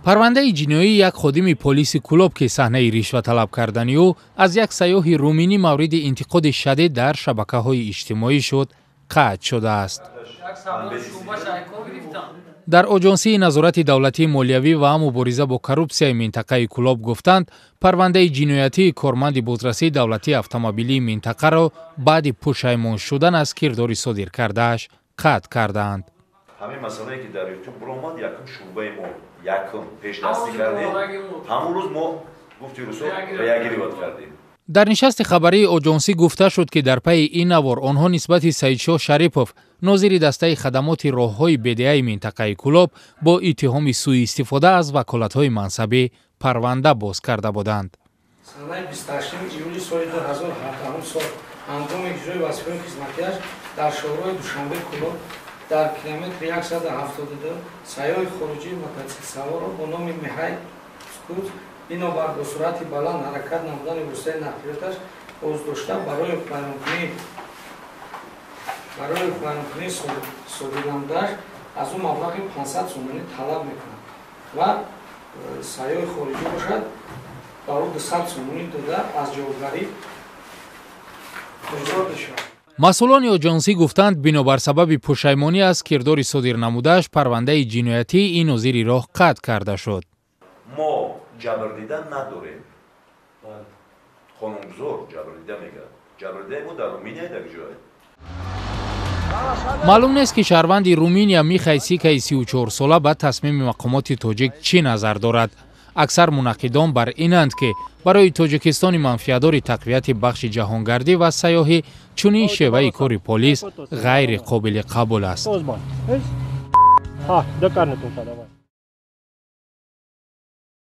Парвандаи ҷиноии як ходими полиси Кӯлоб, ки саҳнаи ришваталаб кардани ӯ аз як сайёҳи руминӣ мавриди интиқоди шадид дар шабакаҳои иҷтимоӣ шуд, қатъ шудааст. Дар Оҷонсии назорати давлатии молиявӣ ва мубориза бо коррупсияи минтақаи Кӯлоб гуфтанд, парвандаи ҷиноятии корманди бозрасии давлатии автомобилии минтақаро баъди пушаймон шудан аз кирдори содир кардааш қатъ кардаанд. Ҳамин масъалае, ки дар Ютуб биромад, якум шӯъбаи мо якум пешдастӣ кардем. Ҳамон рӯз мо, гуфти русо, реагировать кардем. Дар нишасти хабарии оҷонсӣ гуфта шуд, ки дар пайи ин навор онҳо нисбати Саидшоҳ Шарипов, нозири дастаи хадамоти роҳҳои бедаи минтақаи Кӯлоб, бо иттиҳоми сӯистифода аз ваколатҳои мансабӣ парванда боз карда буданд. Санаи 28 июли соли 2017 сол, ҳангоми иҷрои вазифаи хизматиаш дар шоҳроҳи Душанбе Кӯлоб дар километри 172 сайёҳи хориҷии мотосиклсаворро бо номи Миҳай Скут бинобар бо суръати баланд ҳаракат намудани воситаи нақлиёташ боздошта, барои ҳуқуқвайронкунии содир намудааш аз ӯ маблағи 500 сомонӣ талаб мекунад ва сайёҳи хориҷӣ бошад, ба ӯ 200 сомонӣ дода, аз ҷавобгарӣ озод мешавад. Масъулони оҷонсӣ гуфтанд, бинобар сабаби пушаймонӣ аз кирдори содир намудааш парвандаи ҷиноятии ин нозири роҳ қатъ карда шуд. Мо ҷабрдида надорем. Қонунгузор ҷабрдида мегӯяд. Ҷабрдидаи мо дар Руминия дар ҷое. Маълум нест, ки шаҳрванди Руминия Михай Сикаи 34сола ба тасмими мақомоти тоҷик чӣ назар дорад. Аксар мунаққидон бар инанд, ки барои Тоҷикистони манфиатдори тақвияти бахши ҷаҳонгардӣ ва сайёҳӣ чунин шеваи кори полис ғайри қобили қабул аст.